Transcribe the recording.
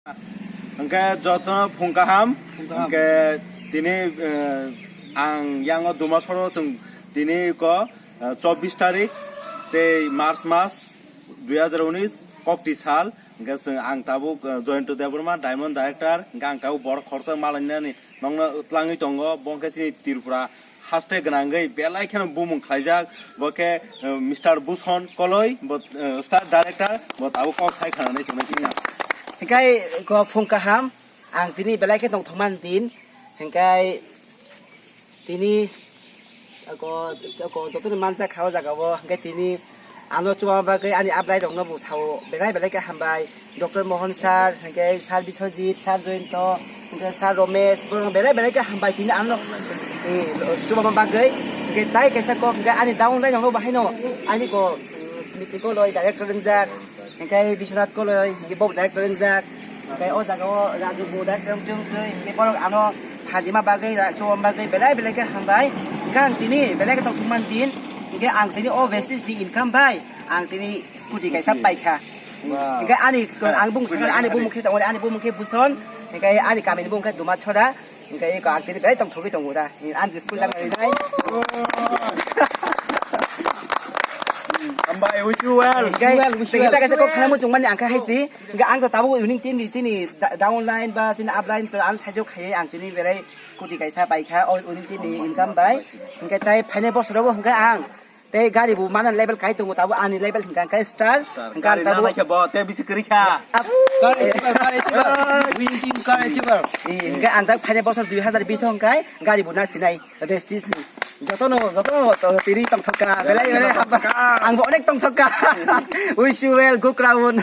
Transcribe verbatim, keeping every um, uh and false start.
Hwnkhe jotono phung kaham. Phung kaham. Hwnkhe tini, eh, ang yango Dumasoro chwng tini ko, eh, chobbish tarik tei March mas dui hazar unis kokti sal. Hwnkhe chwng ang tabuk, eh, Joyonto Debbarma, Diamond Director. Hwnkhe ang tabuk borok khoroksa malainani nokno twlangwi tongo. Bo hwnkhe chini Tripura haste gwnangwi belai kheno bumung khlaijak, bo khe, eh, Mister Buson Koloi, bo, eh, star director, bo tabuk kok sai khwnanai chwngno kisa. Hingkai ko phung kaham, ang tini belai khe tongthokmani din, hingkai tini ko, ko jotono mansa kha o jaga o, hingkai tini ano chuma bagwi ani ablai rokno bo sao belai belai khe hambai. Doctor Mohan sir, hingke sir Biswajit, sir Joyonto, hingke sir Romesh, borok belai belai khe hambai tini ano, eh, chubama bagwi. Hingke tai kaisa kok, hingke ani downline rokno bahaino ani ko, mm, Smriti Koloi director wngjak, hingke Biswanath Koloi, hingke bo director wngjak, hingke o jaga o Raju bo director wngtwi, hingke borok ano phalima bagwi, ra-, chubama bagwi belai belai khe hambai. Hingke ang tini belai khe tongthokmani din, hingke ang tini o Vestige ni income bai ang tini scooty kaisa paikha. Wow. Hingke ani, ang bumung sakha, ani bumung khe tongo, ani bumung khe Buson, hingke ani kamini bumung khe Dumasora, hingke eko ang tini belai tongthogwi tongo da. Ani school jang rinai. Hambai, wish you well. Hingke, wish you well, wish you well. Hingke kaisa kok sana muchung mani ang khe haisi. Hingke ang to tabuk winning team ni chini da-, down line ba chini up line so ang sajok khaiye ang tini belai scooty kaisa paikha, o winning team ni income bai. Hingke tai phainai bosorogo hingke ang tei gari bo mana level kai tongo, tabuk ani level hingka hingka star, star. Hingka gari tabuk nana khe bo tei bisi kwrwi kha. Car achiever, car achiever. Winning team car achiever. Eh, hingka ang tak phainai bosor dui hazar bish hingka gari bo nasinai Vestige ni. Jotono, jotono to tiri tongthokka, belai, belai tongthokka. Ang bo onek tongthokka. Wish you well, go crown.